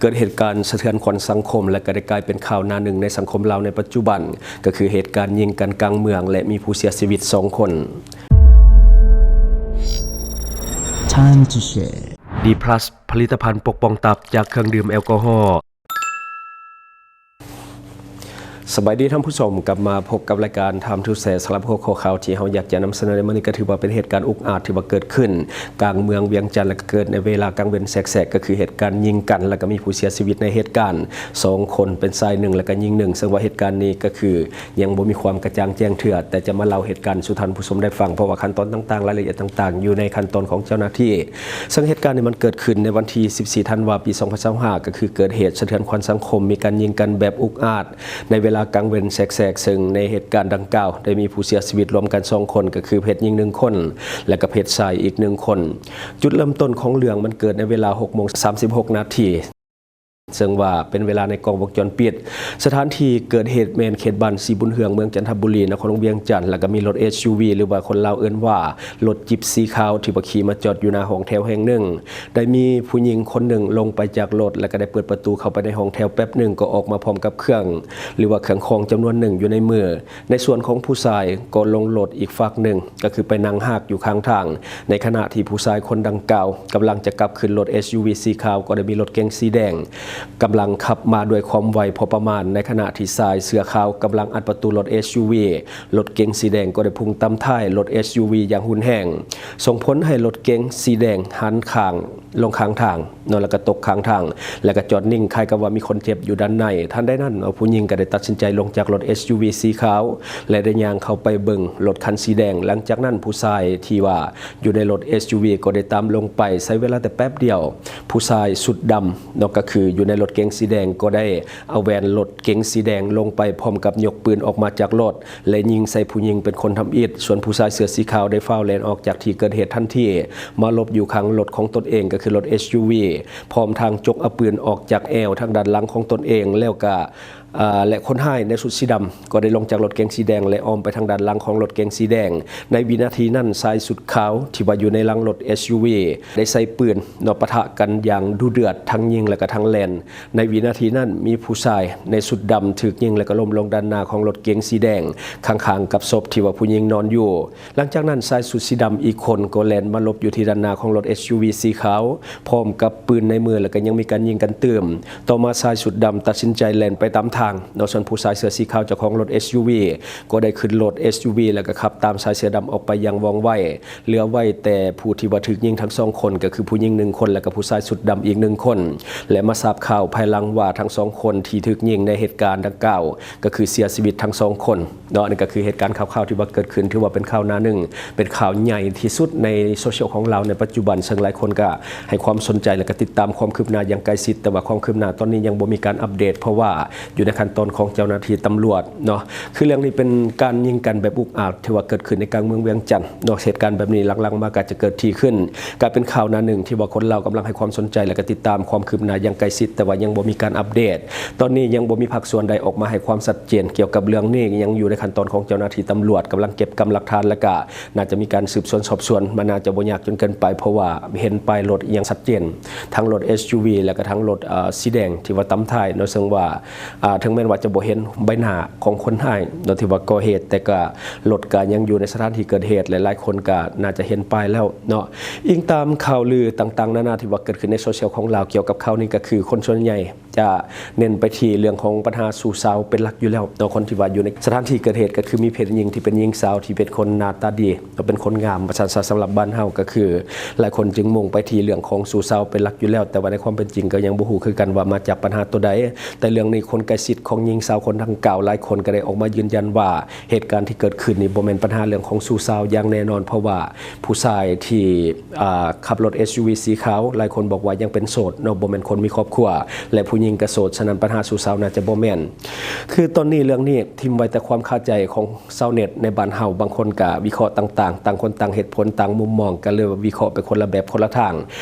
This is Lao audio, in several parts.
ເກີດເຫດການສະເທືອນຂວັນສັງຄົມ ແລະ ກໍໄດ້ກາຍເປັນຂ່າວໜ້າໜຶ່ງໃນສັງຄົມລາວໃນປັດຈຸບັນ ກໍຄືເຫດການຍິງກັນກາງເມືອງ ແລະ ມີຜູ້ເສຍຊີວິດສອງຄົນ. Time to share. ດີພລັສ ຜະລິດຕະພັນປົກປ້ອງຕັບຈາກເຄື່ອງດື່ມແອລກໍຮໍ. ສະບາຍດີທ່ານຜູ້ຊົມ, ກັບມາພົບກັບລາຍການ Time to Share. ສຳລັບຫົວຂໍ້ຂ່າວທີ່ເຮົາຢາກຈະນຳສະເໜີໃນມື້ນີ້ ກໍຖືວ່າເປັນເຫດການອຸກອາດທີ່ວ່າເກີດຂຶ້ນກາງເມືອງວຽງຈັນ ແລະ ກໍເກີດໃນເວລາກາງເວັນແສກໆ ກໍຄືເຫດການຍິງກັນ ແລະ ກໍມີຜູ້ເສຍຊີວິດໃນເຫດການສອງຄົນ, ເປັນຊາຍໜຶ່ງ ແລະ ກໍຍິງໜຶ່ງ. ເຊິ່ງວ່າເຫດການນີ້ກໍຄືຍັງບໍ່ມີຄວາມກະຈ່າງແຈ້ງເທື່ອ, ແຕ່ຈະມາເລົ່າເຫດການສູ່ທ່ານຜູ້ຊົມໄດ້ຟັງ, ເພາະວ່າຂັ້ນຕອນຕ່າງໆ ລາຍລະອຽດຕ່າງໆ ຢູ່ໃນຂັ້ນຕອນຂອງເຈົ້າໜ້າທີ່. ເຊິ່ງເຫດການນີ້ມັນເກີດຂຶ້ນໃນວັນທີສິບສີ່ ທັນວາ ປີສອງພັນຊາວຫ້າ ກໍຄືເກີດເຫດສະເທືອນຂວັນສັງຄົມ, ມີການຍິງກັນແບບອຸກອາດໃນເວລາກາງເວັນແສກໆ, ເຊິ່ງໃນເຫດການດັ່ງກ່າວໄດ້ມີຜູ້ເສຍຊີວິດລວມກັນສອງຄົນ, ກໍຄືເພດຍິງໜຶ່ງຄົນ ແລະ ກໍເພດຊາຍອີກໜຶ່ງຄົນ. ຈຸດເລີ່ມຕົ້ນຂອງເລື່ອງມັນເກີດໃນເວລາຫົກໂມງສາມສິບຫົກນາທີ, ເຊິ່ງວ່າເປັນເວລາໃນກ້ອງວົງຈອນປິດ. ສະຖານທີ່ເກີດເຫດແມ່ນເຂດບ້ານສີບຸນເຮືອງ ເມືອງຈັນທະບູລີ ນະຄອນຫຼວງວຽງຈັນ, ແລ້ວກໍມີລົດ ເອສຢູວີ ຫຼືວ່າຄົນລາວເອີ້ນວ່າ ລົດຈິບສີຂາວ ທີ່ວ່າຂີ່ມາຈອດຢູ່ໜ້າຫ້ອງແຖວແຫ່ງໜຶ່ງ. ໄດ້ມີຜູ້ຍິງຄົນໜຶ່ງລົງໄປຈາກລົດ ແລ້ວກໍໄດ້ເປີດປະຕູເຂົ້າໄປໃນຫ້ອງແຖວແປັບໜຶ່ງ ກໍອອກມາພ້ອມກັບເຄື່ອງ ຫຼືວ່າເຄື່ອງຂອງຈຳນວນໜຶ່ງຢູ່ໃນມື. ໃນສ່ວນຂອງຜູ້ຊາຍກໍລົງລົດອີກຟາກໜຶ່ງ ກໍຄືໄປນັ່ງຮາກຢູ່ຂ້າງທາງ. ໃນຂະນະທີ່ຜູ້ຊາຍຄົນດັ່ງກ່າວກຳລັງຈະກັບຂຶ້ນລົດ ເອສຢູວີ ສີຂາວ, ກໍໄດ້ມີລົດເກັງສີແດງກຳລັງຂັບມາດ້ວຍຄວາມໄວພໍປະມານ. ໃນຂະນະທີ່ຊາຍເສື້ອຂາວກຳລັງອັດປະຕູລົດ ເອສຢູວີ, ລົດເກັງສີແດງກໍໄດ້ພຸ່ງຕຳທ້າຍລົດ ເອສຢູວີ ຢ່າງຮຸນແຮງ, ສົ່ງຜົນໃຫ້ລົດເກັງສີແດງຫັນຂ້າງ ລົງຂ້າງທາງເນາະ ແລ້ວກໍຕົກຂ້າງທາງ ແລ້ວກໍຈອດນິ່ງ ຄ້າຍກັບວ່າມີຄົນເຈັບຢູ່ດ້ານໃນ. ທັນໃດນັ້ນເນາະ ຜູ້ຍິງກໍໄດ້ຕັດສິນໃຈລົງຈາກລົດ ເອສຢູວີ ສີຂາວ ແລະ ໄດ້ຍ່າງເຂົ້າໄປເບິ່ງລົດຄັນສີແດງ. ຫຼັງຈາກນັ້ນ ຜູ້ຊາຍທີ່ວ່າຢູ່ໃນລົດ ເອສຢູວີ ກໍໄດ້ຕາມລົງໄປ. ໃຊ້ເວລາແຕ່ແປັບດຽວ, ຜູ້ຊາຍຊຸດດຳເນາະ ກໍຄືຢູ່ໃນລົດເກັງສີແດງ ກໍໄດ້ເອົາແວ່ນລົດເກັງສີແດງລົງໄປ ພ້ອມກັບຍົກປືນອອກມາຈາກລົດ ແລະ ຍິງໃສ່ຜູ້ຍິງເປັນຄົນທຳອິດ. ສ່ວນຜູ້ຊາຍເສື້ອສີຂາວໄດ້ຟ້າວແລ່ນອອກຈາກທີ່ເກີດເຫດທັນທີ ມາຫຼົບຢູ່ຂ້າງລົດຂອງຕົນເອງ ກໍຄືລົດ ເອສຢູວີ ພ້ອມທັງຈົກເອົາປືນອອກຈາກແອວທາງດ້ານຫຼັງຂອງຕົນເອງ ແລ້ວກະ ເອີ ແລະ ຄົນຮ້າຍໃນຊຸດສີດຳກໍໄດ້ລົງຈາກລົດເກັງສີແດງ ແລະ ອ້ອມໄປທາງດ້ານຫຼັງຂອງລົດເກັງສີແດງ. ໃນວິນາທີນັ້ນ ຊາຍຊຸດຂາວທີ່ວ່າຢູ່ໃນຫຼັງລົດ ເອສຢູວີ ໄດ້ໃຊ້ປືນເນາະ ປະທະກັນຢ່າງດຸເດືອດ ທັງຍິງ ແລະ ກະທັງແລ່ນ. ໃນວິນາທີນັ້ນ ມີຜູ້ຊາຍໃນຊຸດດຳຖືກຍິງ ແລະ ກໍລົ້ມລົງດ້ານໜ້າຂອງລົດເກັງສີແດງ ຂ້າງໆກັບສົບທີ່ວ່າຜູ້ຍິງນອນຢູ່. ຫຼັງຈາກນັ້ນ ຊາຍຊຸດສີດຳອີກຄົນກໍແລ່ນມາຫຼົບຢູ່ທີ່ດ້ານໜ້າຂອງລົດ ເອສຢູວີ ສີຂາວ ພ້ອມກັບປືນໃນມື ແລ້ວກໍຍັງມີການຍິງກັນຕື່ມ. ຕໍ່ມາ ຊາຍຊຸດດຳຕັດສິນໃຈແລ່ນໄປຕາມທາງເນາະ, ສ່ວນຜູ້ຊາຍເສື້ອສີຂາວເຈົ້າຂອງລົດ ເອສຢູວີ ກໍໄດ້ຂຶ້ນລົດ ເອສຢູວີ ແລ້ວກໍຂັບຕາມຊາຍເສື້ອດຳອອກໄປຢ່າງວ່ອງໄວ. ເຫຼືອໄວ້ແຕ່ຜູ້ທີ່ວ່າຖືກຍິງທັງສອງຄົນ ກໍຄືຜູ້ຍິງໜຶ່ງຄົນ ແລະ ກໍຜູ້ຊາຍຊຸດດຳອີກໜຶ່ງຄົນ ແລະ ມາຊາບຂ່າວພາຍຫຼັງວ່າທັງສອງຄົນທີ່ຖືກຍິງໃນເຫດການດັ່ງກ່າວ ກໍຄືເສຍຊີວິດທັງສອງຄົນເນາະ. ອັນນີ້ກໍຄືເຫດການຂ່າວໆທີ່ວ່າເກີດຂຶ້ນ ຖືວ່າເປັນຂ່າວໜ້າໜຶ່ງ ເປັນຂ່າວໃຫຍ່ທີ່ສຸດໃນໂຊຊຽວຂອງລາວໃນປັດຈຸບັນ, ເຊິ່ງຫຼາຍຄົນກໍໃຫ້ຄວາມສົນໃຈ ແລະ ກໍຕິດຕາມຄວາມຄືບໜ້າຢ່າງໃກ້ຊິດ, ແຕ່ວ່າຄວາມຄືບໜ້າຕອນນີ້ຍັງບໍ່ມີການອັບເດດ ເພາະວ່າຢູ່ໃນຂັ້ນຕອນຂອງເຈົ້າໜ້າທີ່ຕຳຫຼວດເນາະ. ຄືເລື່ອງນີ້ເປັນການຍິງກັນແບບອຸກອາດ ທີ່ວ່າເກີດຂຶ້ນໃນກາງເມືອງວຽງຈັນເນາະ. ເຫດການແບບນີ້ຫຼັງໆມາກໍຈະເກີດຖີ່ຂຶ້ນ, ກາຍເປັນຂ່າວໜ້າໜຶ່ງທີ່ວ່າຄົນລາວກຳລັງໃຫ້ຄວາມສົນໃຈ ແລະ ກໍຕິດຕາມຄວາມຄືບໜ້າຢ່າງໃກ້ຊິດ, ແຕ່ວ່າຍັງບໍ່ມີການອັບເດດ. ຕອນນີ້ຍັງບໍ່ມີພາກສ່ວນໃດອອກມາໃຫ້ຄວາມຊັດເຈນກ່ຽວກັບເລື່ອງນີ້, ຍັງຢູ່ໃນຂັ້ນຕອນຂອງເຈົ້າໜ້າທີ່ຕຳຫຼວດກຳລັງເກັບກຳຫຼັກຖານ ແລະ ກະໜ້າຈະມີການສືບສວນສອບສວນ, ມັນໜ້າຈະບໍ່ຍາກຈົນເກີນໄປ ເພາະວ່າເຫັນປ້າຍລົດຢ່າງຊັດເຈນ, ທັງລົດ ເອສຢູວີ ແລະ ກະທັງລົດ ເອີ ສີແດງທີ່ວ່າຕຳທ້າຍເນາະ. ເຊິ່ງວ່າ ເຖິງແມ່ນວ່າຈະບໍ່ເຫັນໃບໜ້າຂອງຄົນຮ້າຍເນາະ ທີ່ວ່າກໍ່ເຫດ, ແຕ່ກະລົດກະຍັງຢູ່ໃນສະຖານທີ່ເກີດເຫດ ແລະ ຫຼາຍຄົນກະໜ້າຈະເຫັນປ້າຍແລ້ວເນາະ. ອີງຕາມຂ່າວລືຕ່າງໆນານາທີ່ວ່າເກີດຂຶ້ນໃນໂຊຊຽວຂອງລາວກ່ຽວກັບຂ່າວນີ້ ກໍຄືຄົນສ່ວນໃຫຍ່ ຈະເນັ້ນໄປທີ່ເລື່ອງຂອງບັນຫາຊູ້ສາວເປັນຫຼັກຢູ່ແລ້ວເນາະ. ຄົນທີ່ວ່າຢູ່ໃນສະຖານທີ່ເກີດເຫດ ກໍຄືມີເພດຍິງທີ່ເປັນຍິງສາວທີ່ເປັນຄົນໜ້າຕາດີ ແລະ ເປັນຄົນງາມ ວ່າຊັ້ນຊະ. ສຳລັບບ້ານເຮົາກໍຄືຫຼາຍຄົນຈຶ່ງມຸ່ງໄປທີ່ເລື່ອງຂອງຊູ້ສາວເປັນຫຼັກຢູ່ແລ້ວ, ແຕ່ວ່າໃນຄວາມເປັນຈິງກໍຍັງບໍ່ຮູ້ຄືກັນວ່າມາຈາກບັນຫາຕົວໃດ. ແຕ່ເລື່ອງນີ້ຄົນໃກ້ຊິດຂອງຍິງສາວຄົນດັ່ງກ່າວຫຼາຍຄົນກໍໄດ້ອອກມາຢືນຢັນວ່າ ເຫດການທີ່ເກີດຂຶ້ນນີ້ບໍ່ແມ່ນບັນຫາເລື່ອງຂອງຊູ້ສາວຢ່າງແນ່ນອນ, ເພາະວ່າຜູ້ຊາຍທີ່ ອ່າ ຂັບລົດ ເອສຢູວີ ສີຂາວ ຫຼາຍຄົນບອກວ່າຍັງເປັນໂສດເນາະ, ບໍ່ແມ່ນຄົນມີຄອບຄົວ ແລະ ຜູ້ ຍິງກະໂສດ, ສະນັ້ນບັນຫາຊູ້ສາວໜ້າຈະບໍ່ແມ່ນ. ຄືຕອນນີ້ເລື່ອງນີ້ຖິ້ມໄວ້ແຕ່ຄວາມຄາໃຈຂອງຊາວເນັດໃນບ້ານເຮົາ, ບາງຄົນກະວິເຄາະຕ່າງໆ, ຕ່າງຄົນຕ່າງເຫດຜົນ, ຕ່າງມຸມມອງ, ກະເລີຍວ່າວິເຄາະໄປຄົນລະແບບຄົນລະທາງ.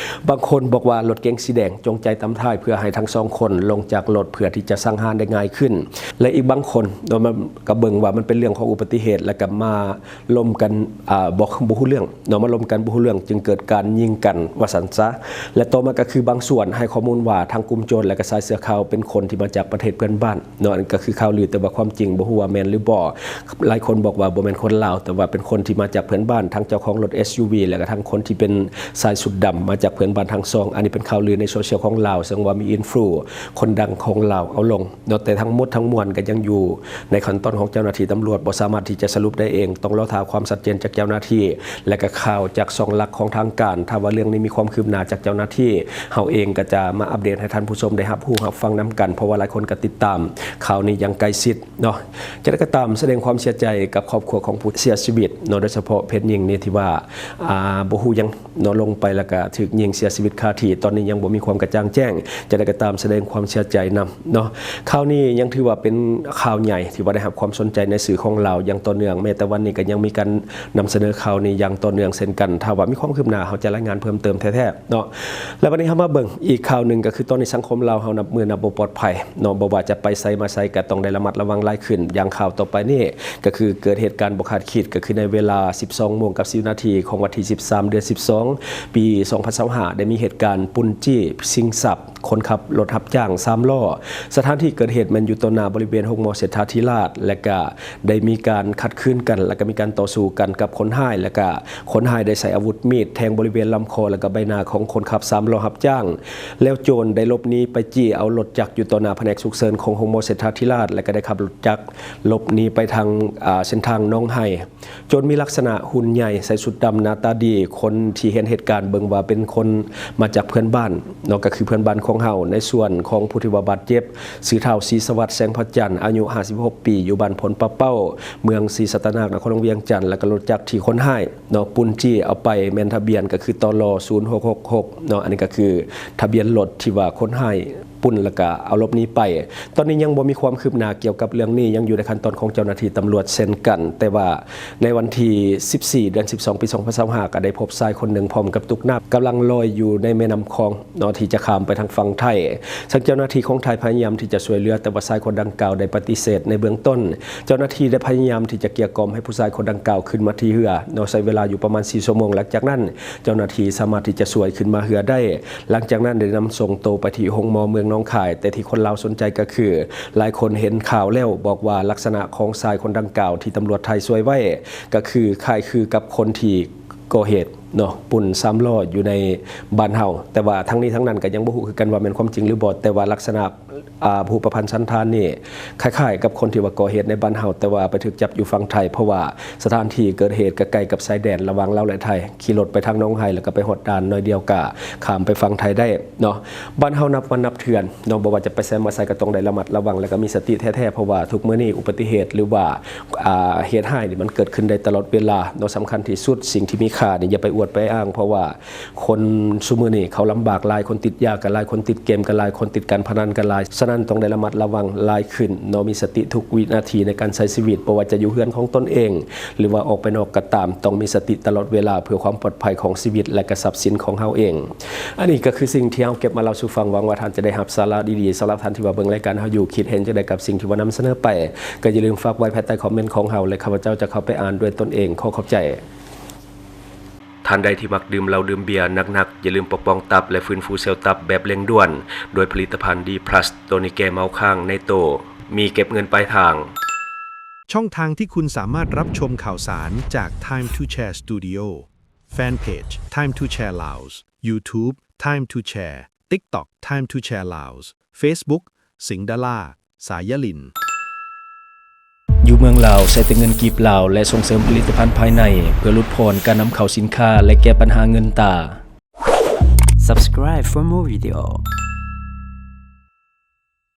ບາງຄົນບອກວ່າລົດເກັງສີແດງຈົງໃຈຕຳທ້າຍເພື່ອໃຫ້ທັງສອງຄົນລົງຈາກລົດເພື່ອທີ່ຈະສັງຫານໄດ້ງ່າຍຂຶ້ນ ແລະ ອີກບາງຄົນເນາະ ມັນກະເບິ່ງວ່າມັນເປັນເລື່ອງຂອງອຸບັດຕິເຫດ ແລ້ວກະມາລົມກັນ ອາ ບໍ່ ບໍ່ຮູ້ເລື່ອງເນາະ, ມາລົມກັນບໍ່ຮູ້ເລື່ອງຈຶ່ງເກີດການຍິງກັນວ່າຊັ້ນຊະ. ແລະ ຕໍ່ມາກະຄືບາງສ່ວນໃຫ້ຂໍ້ມູນວ່າທາງກຸ່ມໂຈນ ແລະ ກະຊາຍເສື້ອຂາວເປັນຄົນທີ່ມາຈາກປະເທດເພື່ອນບ້ານເນາະ, ອັນນີ້ກະຄືຂ່າວລື ແຕ່ວ່າຄວາມຈິງບໍ່ຮູ້ວ່າແມ່ນຫຼືບໍ່. ຫຼາຍຄົນບອກວ່າບໍ່ແມ່ນຄົນລາວ ແຕ່ວ່າເປັນຄົນທີ່ມາຈາກເພື່ອນບ້ານ, ທັງເຈົ້າຂອງລົດ ເອສຢູວີ ແລະກະທັງຄົນທີ່ເປັນຊາຍຊຸດດຳມາຈາກເພື່ອນບ້ານທັງສອງ. ອັນນີ້ເປັນຂ່າວລືໃນໂຊຊຽວຂອງລາວ ເຊິ່ງວ່າມີອິນຟລູຄົນດັງຂອງລາວເອົາລົງເນາະ, ແຕ່ທັງໝົດທັງມວນກະຍັງຢູ່ໃນຂັ້ນຕອນຂອງເຈົ້າໜ້າທີ່ຕຳຫຼວດ ບໍ່ສາມາດທີ່ຈະສະຫຼຸບໄດ້ເອງ, ຕ້ອງລໍຖ້າຄວາມຊັດເຈນຈາກເຈົ້າໜ້າທີ່ ແລະກະຂ່າວຈາກຊ່ອງຫຼັກຂອງທາງການ. ຖ້າວ່າເລື່ອງນີ້ມີຄວາມຄືບໜ້າຈາກເຈົ້າໜ້າທີ່, ເຮົາເອງກະຈະມາອັບເດດໃຫ້ທ່ານຜູ້ຊົມໄດ້ຮັບຮູ້ຮັບຟັງນຳກັນ, ເພາະວ່າຫຼາຍຄົນກະຕິດຕາມຂ່າວນີ້ຢ່າງໃກ້ຊິດ ເນາະ. ຈັ່ງໃດກໍຕາມ ສະແດງຄວາມເສຍໃຈກັບຄອບຄົວຂອງຜູ້ເສຍຊີວິດເນາະ, ໂດຍສະເພາະເພດຍິງນີ້ທີ່ວ່າ ອາ ບໍ່ຮູ້ຫຍັງເນາະ ລົງໄປແລ້ວກະຖືກຍິງເສຍຊີວິດຄາທີ່. ຕອນນີ້ຍັງບໍ່ມີຄວາມກະຈ່າງແຈ້ງ. ຈັ່ງໃດກໍຕາມ ສະແດງຄວາມເສຍໃຈນຳເນາະ. ຂ່າວນີ້ຍັງຖືວ່າເປັນຂ່າວໃຫຍ່ທີ່ວ່າໄດ້ຮັບຄວາມສົນໃຈໃນສື່ຂອງລາວຢ່າງຕໍ່ເນື່ອງ, ແມ້ແຕ່ວັນນີ້ກໍຍັງມີການນຳສະເໜີຂ່າວນີ້ຢ່າງຕໍ່ເນື່ອງເຊັ່ນກັນ. ຖ້າວ່າມີຄວາມຄືບໜ້າ ເຮົາຈະລາຍງານເພີ່ມເຕີມແທ້ໆ ເນາະ. ແລະ ບັດນີ້ເຮົາມາເບິ່ງອີກຂ່າວໜຶ່ງ ກໍຄືຕອນນີ້ສັງຄົມລາວເຮົານັບມື້ນັບບໍ່ປອດໄພເນາະ, ບໍ່ວ່າຈະໄປໃສມາໃສກໍຕ້ອງໄດ້ລະມັດລະວັງຫຼາຍຂຶ້ນ. ຢ່າງຂ່າວຕໍ່ໄປນີ້ກໍຄືເກີດເຫດການບໍ່ຄາດຄິດ, ກໍຄືໃນເວລາສິບສອງໂມງກັບສິບນາທີຂອງວັນທີສິບສາມ ເດືອນສິບສອງ ປີສອງພັນຊາວຫ້າ ໄດ້ມີເຫດການປຸ້ນຈີ້ຊິງຊັບ ຄົນຂັບລົດຮັບຈ້າງສາມລໍ້. ສະຖານທີ່ເກີດເຫດແມ່ນຢູ່ຕໍ່ໜ້າບໍລິເວນໂຮງໝໍເສດຖາທິລາດ ແລະກະໄດ້ມີການຂັດຂືນກັນ ແລະກະມີການຕໍ່ສູ້ກັນກັບຄົນຮ້າຍ ແລະກະຄົນຮ້າຍໄດ້ໃຊ້ອາວຸດມີດແທງບໍລິເວນລຳຄໍ ແລະກະໃບໜ້າຂອງຄົນຂັບສາມລໍ້ຮັບຈ້າງ, ແລ້ວໂຈນໄດ້ຫຼົບໜີໄປຈີ້ເອົາລົດຈັກຢູ່ຕໍ່ໜ້າພະແນກສຸກເສີນຂອງໂຮງໝໍເສດຖາທິລາດ ແລະກະໄດ້ຂັບລົດຈັກຫຼົບໜີໄປທາງ ອາ ເສັ້ນທາງໜອງໄຮ່. ໂຈນມີລັກສະນະຫຸ່ນໃຫຍ່ ໃສ່ຊຸດດຳ ໜ້າຕາດີ. ຄົນທີ່ເຫັນເຫດການເບິ່ງວ່າເປັນຄົນມາຈາກເພື່ອນບ້ານເນາະ, ກໍຄືເພື່ອນບ້ານຂອງເຮົາ. ໃນສ່ວນຂອງຜູ້ທີ່ວ່າບາດເຈັບ ຊື່ທ້າວ ສີສະຫວັດ ແສງພະຈັນ ອາຍຸຫ້າສິບຫົກປີ ຢູ່ບ້ານໂພນປາເປົ້າ ເມືອງສີສັດຕະນາກ ນະຄອນຫຼວງວຽງຈັນ, ແລ້ວກໍລົດຈັກທີ່ຄົນຮ້າຍເນາະ ປຸ້ນຈີ້ເອົາໄປແມ່ນທະບຽນກໍຄື ຕລ ສູນຫົກຫົກຫົກ ເນາະ. ອັນນີ້ກໍຄືທະບຽນລົດທີ່ວ່າຄົນຮ້າຍ ປຸ້ນ ແລ້ວກະເອົາຫຼົບໜີໄປ. ຕອນນີ້ຍັງບໍ່ມີຄວາມຄືບໜ້າກ່ຽວກັບເລື່ອງນີ້, ຍັງຢູ່ໃນຂັ້ນຕອນຂອງເຈົ້າໜ້າທີ່ຕຳຫຼວດເຊັ່ນກັນ. ແຕ່ວ່າໃນວັນທີສິບສີ່ ເດືອນສິບສອງ ປີສອງພັນຊາວຫ້າ ກະໄດ້ພົບຊາຍຄົນໜຶ່ງພ້ອມກັບຕຸກນ້ຳ ກຳລັງລອຍຢູ່ໃນແມ່ນ້ຳຂອງເນາະ ທີ່ຈະຂ້າມໄປທາງຝັ່ງໄທ. ເຊິ່ງເຈົ້າໜ້າທີ່ຂອງໄທພະຍາຍາມທີ່ຈະຊ່ວຍເຫຼືອ, ແຕ່ວ່າຊາຍຄົນດັ່ງກ່າວໄດ້ປະຕິເສດໃນເບື້ອງຕົ້ນ. ເຈົ້າໜ້າທີ່ໄດ້ພະຍາຍາມທີ່ຈະເກลี้ຍກ່ອມໃຫ້ຜູ້ຊາຍຄົນດັ່ງກ່າວຂຶ້ນມາທີ່ເຮືອເນາະ, ໃຊ້ເວລາຢູ່ປະມານສີ່ຊົ່ວໂມງ. ຫຼັງຈາກນັ້ນ ເຈົ້າໜ້າທີ່ສາມາດທີ່ຈະຊ່ວຍຂຶ້ນມາເຮືອໄດ້. ຫຼັງຈາກນັ້ນໄດ້ນຳສົ່ງໂຕໄປທີ່ໂຮງໝໍເມືອງໜອງຄາຍ, ແຕ່ທີ່ຄົນລາວສົນໃຈກໍຄື ຫຼາຍຄົນເຫັນຂ່າວແລ້ວບອກວ່າລັກສະນະຂອງຊາຍຄົນດັ່ງກ່າວທີ່ຕຳຫຼວດໄທຊ່ວຍໄວ້ ກໍຄືຄ້າຍຄືກັບຄົນທີ່ກໍ່ເຫດເນາະ ປຸ້ນສາມລໍ້ຢູ່ໃນບ້ານເຮົາ. ແຕ່ວ່າທັງນີ້ທັງນັ້ນກໍຍັງບໍ່ຮູ້ຄືກັນວ່າແມ່ນຄວາມຈິງຫຼືບໍ່, ແຕ່ວ່າລັກສະນະ ອາ ຮູບປະພັນສັນຖານນີ້ຄ້າຍໆກັບຄົນທີ່ວ່າກໍ່ເຫດໃນບ້ານເຮົາ, ແຕ່ວ່າໄປຖືກຈັບຢູ່ຝັ່ງໄທ, ເພາະວ່າສະຖານທີ່ເກີດເຫດກໍໃກ້ກັບຊາຍແດນລະຫວ່າງລາວ ແລະ ໄທ. ຂີ່ລົດໄປທາງໜອງໄຮ່ ແລ້ວກໍໄປຮອດດ່ານໜ້ອຍດຽວກໍຂ້າມໄປຝັ່ງໄທໄດ້ເນາະ. ບ້ານເຮົານັບວັນນັບເທື່ອເນາະ, ບໍ່ວ່າຈະໄປໃສມາໃສກໍຕ້ອງໄດ້ລະມັດລະວັງ ແລ້ວກໍມີສະຕິແທ້ໆ, ເພາະວ່າທຸກມື້ນີ້ອຸບັດຕິເຫດ ຫຼືວ່າ ອາ ເຫດຮ້າຍນີ້ມັນເກີດຂຶ້ນໄດ້ຕະຫຼອດເວລາເນາະ. ສຳຄັນທີ່ສຸດ ສິ່ງທີ່ມີຄ່ານີ້ຢ່າໄປອວດໄປອ້າງ, ເພາະວ່າ ຄົນຊຸມື້ນີ້ເຂົາລຳບາກຫຼາຍ, ຄົນຕິດຢາກໍຫຼາຍ, ຄົນຕິດເກມກໍຫຼາຍ, ຄົນຕິດການພະນັນກໍຫຼາຍ. ສະນັ້ນຕ້ອງໄດ້ລະມັດລະວັງຫຼາຍຂຶ້ນເນາະ, ມີສະຕິທຸກວິນາທີໃນການໃຊ້ຊີວິດ, ບໍ່ວ່າຈະຢູ່ເຮືອນຂອງຕົນເອງ ຫຼືວ່າອອກໄປນອກກໍຕາມ, ຕ້ອງມີສະຕິຕະຫຼອດເວລາເພື່ອຄວາມປອດໄພຂອງຊີວິດ ແລະ ກະຊັບສິນຂອງເຮົາເອງ. ອັນນີ້ກໍຄືສິ່ງທີ່ເຮົາເກັບມາເລົ່າສູ່ຟັງ, ຫວັງວ່າທ່ານຈະໄດ້ຮັບສາລະດີໆ. ສຳລັບທ່ານທີ່ວ່າເບິ່ງລາຍການເຮົາຢູ່, ຄິດເຫັນຈັ່ງໃດກັບສິ່ງທີ່ວ່ານຳສະເໜີໄປ, ກໍຢ່າລືມຝາກໄວ້ພາຍໃຕ້ຄອມເມັນຂອງເຮົາ ແລະ ຂ້າພະເຈົ້າຈະເຂົ້າໄປອ່ານດ້ວຍຕົນເອງ. ຂໍຂອບໃຈ. ທ່ານໃດທີ່ມັກດື່ມເຫຼົ້າດື່ມເບຍໜັກໆ, ຢ່າລືມປົກປ້ອງຕັບ ແລະ ຟື້ນຟູເຊວຕັບແບບເລັ່ງດ່ວນ ດ້ວຍຜະລິດຕະພັນ D plus ໂຕນີ້ແກ້ເມົາຄ້າງໃນໂຕ, ມີເກັບເງິນປາຍທາງ. ช่องทางที่คุณสามารถรับชมข่าวสารจาก Time to Share Studio Fanpage Time to Share Laos YouTube Time to Share TikTok Time to Share Laos Facebook สิงห์ดารา สายยลิน ຢູ່ເມືອງລາວ ໃຊ້ແຕ່ເງິນກີບລາວ ແລະ ສົ່ງເສີມຜະລິດຕະພັນພາຍໃນ ເພື່ອຫຼຸດຜ່ອນການນຳເຂົ້າສິນຄ້າ ແລະ ແກ້ບັນຫາເງິນຕາ. Subscribe for more video.